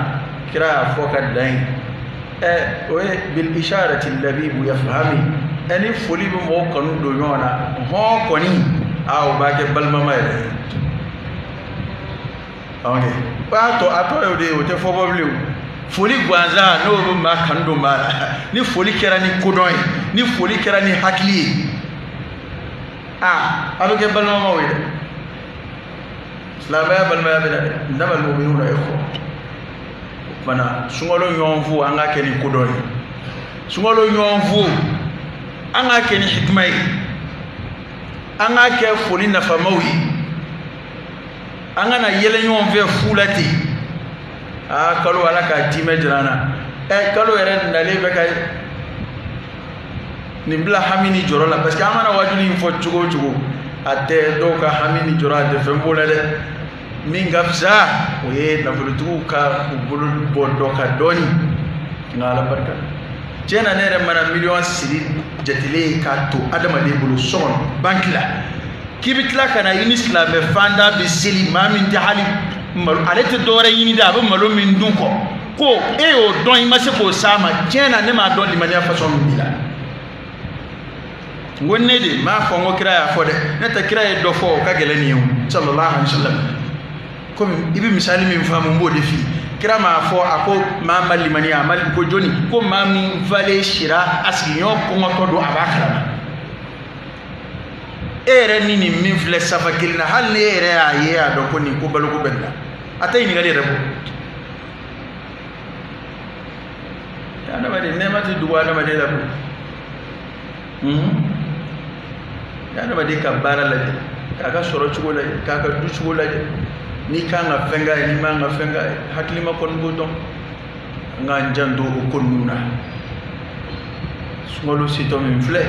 kira y'a fɔ ka dan yen. O ye bil isharati labibu yafhami. Ni foli bɛ mɔgɔw kanu don ɲɔgɔn na hɔn kɔni, a o b'a kɛ balimama yɛrɛ ye. Ok, o y'a tɔ a tɔ ye o de ye, o tɛ fɔ bɔ bilen o. Foli gansan n'o bɛ maa kanu don maa la, ni foli kɛra ni kodɔn ye, ni foli kɛra ni hakili ye, a bɛ kɛ balimamaw ye dɛ. Silamɛya balimaya bɛ na dɛ. Innamal mu'minuna ikhwa. O tuma na sunkalo ɲɔgɔn fo an k'a kɛ ni kodɔn ye, sunkalo ɲɔgɔn fo an k'a kɛ ni hikima ye, an k'a kɛ foli nafamaw ye, an kana yɛlɛ ɲɔgɔn fɛ fu la ten. Kalo ala k'a dimɛ jira an na. Kalo yɛrɛ nalen bɛ ka nin bila hami ni jɔrɔ la, parce que an mana wajuli in fɔ cogo o cogo, a tɛ dɔw ka hami ni jɔrɔ, a tɛ fɛn b'o la dɛ. Min ka fisa o ye nafolotigiw ka u bolo bɔ dɔ kan dɔɔni. Nka ala barika tiɲɛ na, ne yɛrɛ mana miliyɔn siri jatelen k'a to adamaden bolo so kɔnɔ banki la, k'i bɛ tila ka na i ni silamɛ fanda bɛ seli, maa min tɛ hali malo, ale tɛ dɔwɛrɛ ɲini dɛ, a bɛ malo min dun kɔ, ko e y'o dɔn i ma se k'o s'a ma. Tiɲɛ na ne m'a dɔn limaniya fasɔn min b'i la. N ko ne de m'a fɔ n ko kira y'a fɔ dɛ, ne tɛ kira ye dɔ fɔ o ka gɛlɛn nin ye o sallallahu alaihi wa sallam. Komi i bɛ misali min faamu n b'o de f'i ye. Kira m'a fɔ a ko maa ma limaniya, a ma ko jɔnni, ko maa min falen sira a sigiɲɔgɔn kɔngɔtɔ don a b'a kalama. E yɛrɛ ni nin min filɛ safa kelen na, hali ni e yɛrɛ y'a ye a dɔn ko nin ko baloko bɛ nin na, a tɛ ɲininkali yɛrɛ bɔ. Adamaden nɛɛma tɛ dogo adamaden la koyi. Adamaden ka baara lajɛ, k'a ka sɔrɔ cogo lajɛ, k'a ka du cogo lajɛ, n'i kan ka fɛn k'a ye, n'i man ka fɛn k'a ye, hakilima kɔni b'o dɔn. An k'an janto o ko ninnu na. Sunkalo setɔ min filɛ,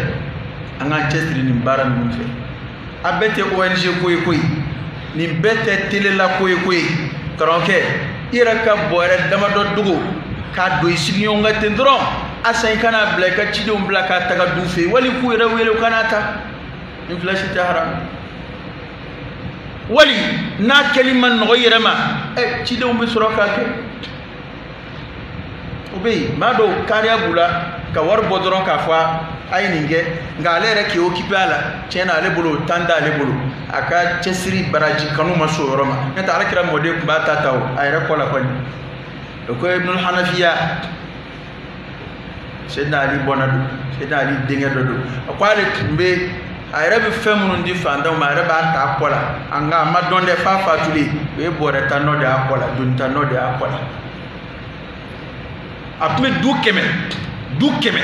an k'an cɛsiri nin baara ninnu fɛ. A bɛɛ tɛ ONG ko ye koyi, nin bɛɛ tɛ télé la ko ye koyi. Karamɔgɔkɛ, i yɛrɛ ka bɔrɛ damadɔ dogo k'a don i sigiɲɔgɔn kan ten dɔrɔn, a san i kana bila i ka cidenw bila k'a taga du fɛ yen, wali k'u yɛrɛ wele u kana ta. Nin fila si tɛ haramu. Wali n'a kɛli ma nɔgɔ i yɛrɛ ma, cidenw bɛ sɔrɔ k'a kɛ. O bɛ yen, maa dɔw kariya b'u la ka wari bɔ dɔrɔn k'a fɔ a ye nin kɛ, nka ale yɛrɛ k'i occupé a la, tiɲɛ na ale bolo tan t'ale bolo, a ka cɛsiri baraji kanu ma s'o yɔrɔ ma. N'o tɛ ala kira mɔden tun b'a ta ta o a yɛrɛ kɔ la kɔni. O ko Ibnul Hanafiya, Seydina Ali bɔnna don, Seydina Ali denkɛ dɔ don, a ko ale tun bɛ a yɛrɛ bɛ fɛn minnu di fantanw ma, a yɛrɛ b'a ta a kɔ la, nka a ma dɔn dɛ f'a fatulen, o ye bɔrɛ tan nɔ de y'a kɔ la, doni tan nɔ de y'a kɔ la. A tun bɛ du 100, du 100,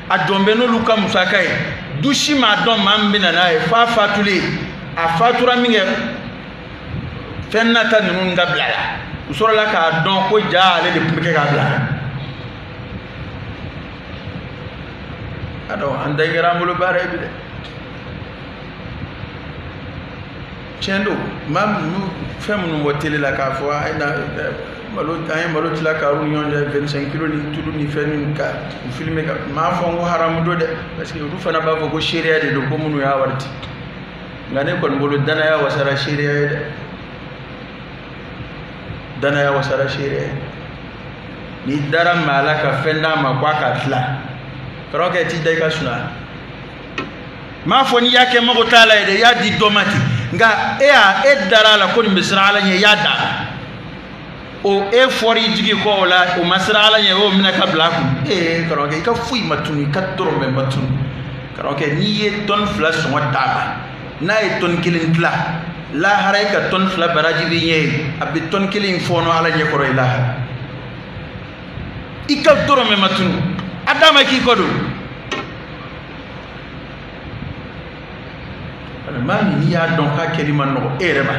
a jɔn bɛ n'olu ka musaka ye, du si m'a dɔn maa min bɛ na n'a ye f'a fatulen. A fatura min kɛ, fɛn nata ninnu ka bila la, u sɔrɔla k'a dɔn ko ja ale de tun bɛ kɛ k'a bila. A dɔn an da kɛra an bolo baara ye bi dɛ. Tiɲɛ don, maa minnu fɛn minnu bɔ télé la k'a fɔ a ye na malo, an ye malo tila kariw ni ɲɔgɔn cɛ 25 kilo ni tulu ni fɛn ninnu ka u filmer ka m'a fɔ n ko haramu don dɛ, parce que olu fana b'a fɔ ko seereya de don, ko minnu y'a wari di. Nka ne kɔni bolo danaya wasara seereya ye dɛ, danaya wasara seereya ye. N'i dara maa la ka fɛn d'a ma k'a ka tila, karamɔgɔkɛ t'i da i ka sunɔgɔ. M'a fɔ n'i y'a kɛ mago t'a la ye dɛ, i y'a di dɔ ma ten, nka e y'a e dara a la ko nin bɛ siran ala ɲɛ, i y'a d'a ma. O e fɔra i jigi kɔ o la, o ma siran ala ɲɛ, o y'o minɛ ka bila a kun. Ee karamɔgɔkɛ, i ka foyi ma tunu, i ka dɔrɔmɛ ma tunu. Karamɔgɔkɛ, n'i ye tɔni 2 sɔngɔ d'a ma, n'a ye tɔni 1 tila, Lahara i ka tɔni 2 baraji b'i ɲɛ ye, a bɛ tɔni 1 in fɔɔnɔ ala ɲɛkɔrɔ ye lahara. I ka dɔrɔmɛ ma tunu, a d'a ma k'i kɔ don. Maa min n'i y'a dɔn k'a kɛli ma nɔgɔ e yɛrɛ ma,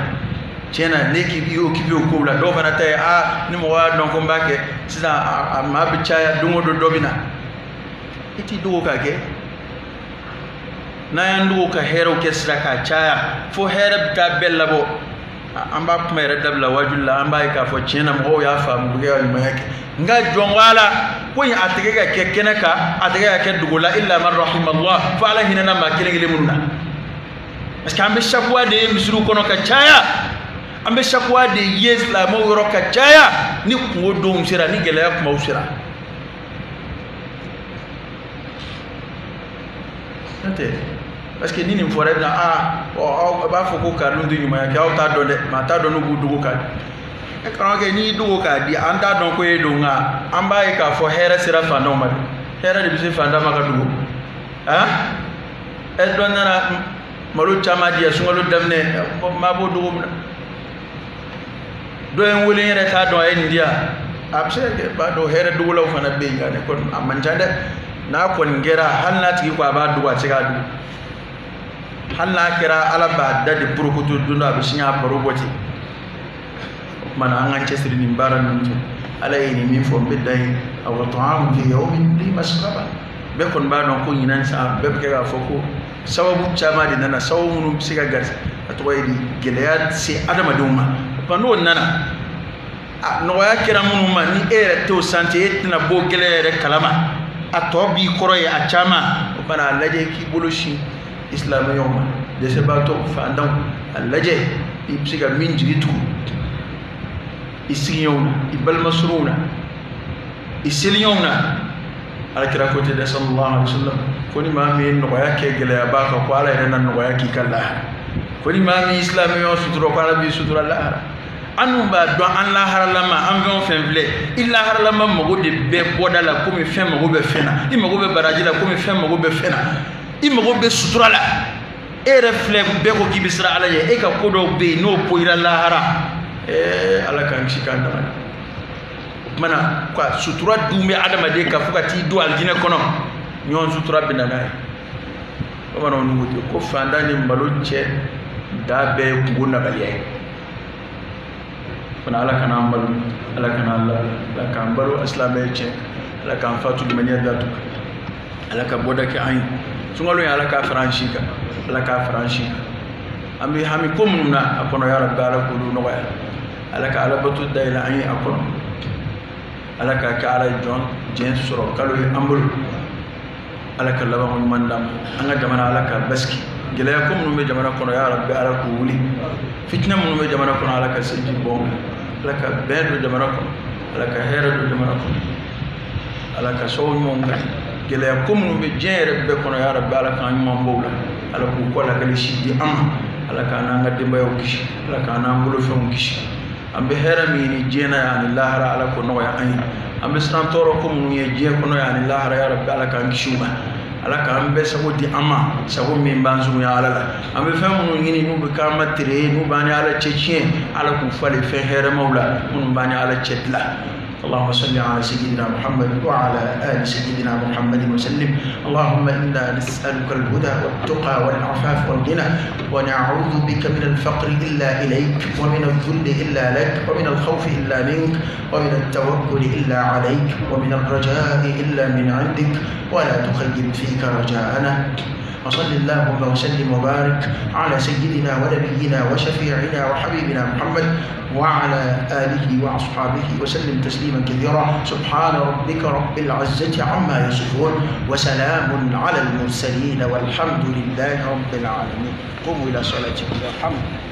tiɲɛ na ne k'i b'i occupé o kow la, dɔw fana ta ye aa ni mɔgɔ y'a dɔn ko n b'a kɛ sisan a maa bɛ caya don o don dɔ bɛ na, i t'i dogo k'a kɛ. N'an y'an dogo ka hɛrɛw kɛ sira k'a caya fo hɛrɛ bɛ taa bɛɛ labɔ, an b'a kuma yɛrɛ dabila wajuli la, an b'a ye k'a fɔ tiɲɛ na mɔgɔw y'a faamu u bɛ ka ɲumanya kɛ. Nka jɔn ko ala ko in a tɛ kɛ ka kɛ kɛnɛ kan, a tɛ kɛ ka kɛ dogo la, illa man rahimallah, fo ala hinɛna maa kelen kelen minnu na. Parce que an bɛ sakuwa de ye misiriw kɔnɔ ka caya, an bɛ sakuwa de ye silamɛw yɔrɔ ka caya, ni kungo donw sera, ni gɛlɛya kumaw sera. N'o tɛ, parce que ni nin fɔra e bɛna aa aw b'a fɔ ko kariw tɛ ɲumanya kɛ, aw t'a dɔn dɛ, maa t'a dɔn n'u b'u dogo k'a di. E karamɔgɔkɛ n'i y'i dogo k'a di, an t'a dɔn ko e don, nka an b'a ye k'a fɔ hɛrɛ sera fantanw ma dɛ, hɛrɛ de bɛ se fantan ma ka dogo. Han, ɛ dɔ nana malo caman di yan sunkalo daminɛ, maa b'o dogo min na. Dɔ ye n wele n yɛrɛ t'a dɔn a ye nin di yan, a bɛ se ka kɛ b'a dɔn hɛrɛ dogolaw fana bɛ yen, nka ne kɔni a man ca dɛ. N'a kɔni kɛra hali n'a tigi ko a b'a dogo, a tɛ se k'a dogo. Hali n'a kɛra ala b'a da de porokoto don dɔ a bɛ sin k'a baro bɔ ten. O tuma na an k'an cɛsiri nin baara ninnu fɛ. Ala ye nin min fɔ n bɛ dan yen. Wa ta'amun fi yawmin dhi masghaba. Bɛɛ kɔni b'a dɔn ko ɲinan san bɛɛ bɛ kɛ k'a fɔ ko sababu caman de nana, sababu minnu bɛ se ka gari a tɔgɔ ye di gɛlɛya se adamadenw ma. O tuma n'o nana, a nɔgɔya kɛra minnu ma ni e yɛrɛ t'o santi, e tɛna bɔ gɛlɛya yɛrɛ kalama, a tɔ b'i kɔrɔ ye a caman. O fana a lajɛ k'i bolo sin silamɛyaw ma, dɛsɛbaatɔw, fantanw, a lajɛ i bɛ se ka min jigi tugu i sigiɲɔgɔnw na, i balimasurunw na, i seliɲɔgɔnw na. Alakira ko ten dɛ, sallallahu alaihi wasallam, ko ni maa min ye nɔgɔya kɛ gɛlɛya b'a kan, ko ala yɛrɛ na nɔgɔya k'i ka lahara. Ko ni maa min ye silamɛya sutura, ko ala b'i sutura lahara. An dun b'a dɔn an laharalama, an fɛn o fɛn filɛ, i laharalama mago de bɛ bɔda la komi fɛn mago bɛ fɛn na, i mago bɛ baraji la komi fɛn mago bɛ fɛn na, i mago bɛ sutura la. E yɛrɛ filɛ bɛɛ ko k'i bɛ siran ala ɲɛ, e ka ko dɔw bɛ yen n'o poyira lahara, ala k'an kisi k'an dama. O tuma na ka sutura dun bɛ adamaden kan fo ka t'i don alijinɛ kɔnɔ, ɲɔgɔn sutura bɛ na n'a ye. Bamananw ko ten ko fantan ni malo cɛ da bɛɛ ye kungo nabaliya ye. Fana ala kana an balo, ala kana an labila, ala k'an balo silamɛya tiɲɛ, ala k'an fatu limaniya datugu, ala ka bɔda kɛ an ye. Sunkalo in ala k'a fara an si kan, ala k'a fara an si kan. An bɛ hami ko minnu na a kɔnɔ, ya Rabbi ala k'olu nɔgɔya, ala ka alabato dayɛlɛ an ye a kɔnɔ, ala k'a kɛ ala ye jɔn diɲɛ sɔrɔ kalo ye an bolo, ala ka labanko ɲuman d'an ma. An ka jamana ala k'a basigi, gɛlɛya ko minnu bɛ jamana kɔnɔ, ya Rabbi ala k'u wuli, fitinɛ minnu bɛ jamana kɔnɔ, ala ka seliji bɔn, ala ka bɛn don jamana kɔnɔ, ala ka hɛrɛ don jamana kɔnɔ, ala ka sababu ɲumanw kɛ. Gɛlɛya ko minnu bɛ diɲɛ yɛrɛ bɛɛ kɔnɔ, ya Rabbi ala k'an ɲuman bɔ u la, ala k'u kɔ lakali si di an ma, ala k'an n'an ka denbayaw kisi, ala k'an n'an bolofɛnw kisi. An bɛ hɛrɛ min ɲini diɲɛ na yan ani lahara, ala k'o nɔgɔya an ye. An bɛ siran tɔɔrɔ ko minnu ye diɲɛ kɔnɔ yan ani lahara, ya Rabbi ala k'an kisi u ma, ala k'an bɛɛ sago di an ma, sago min b'an surunya ala la. An bɛ fɛn minnu ɲini n'u bɛ k'an ma tere ye, n'u b'an ni ala cɛ tiɲɛ, ala k'u falen fɛn hɛrɛmaw la minnu b'an ni ala cɛ dilan. اللهم صل على سيدنا محمد وعلى آل سيدنا محمد وسلم. اللهم إنا نسألك الهدى والتقى والعفاف والغنى، ونعوذ بك من الفقر إلا إليك، ومن الذل إلا لك، ومن الخوف إلا منك، ومن التوكل إلا عليك، ومن الرجاء إلا من عندك، ولا تخيب فيك رجاءنا. وصل اللهم وسلم وبارك على سيدنا ونبينا وشفيعنا وحبيبنا محمد وعلى آله وأصحابه وسلم تسليما كثيرا. سبحان ربك رب العزة عما يصفون، وسلام على المرسلين، والحمد لله رب العالمين. قوموا إلى صلاتكم يرحمكم.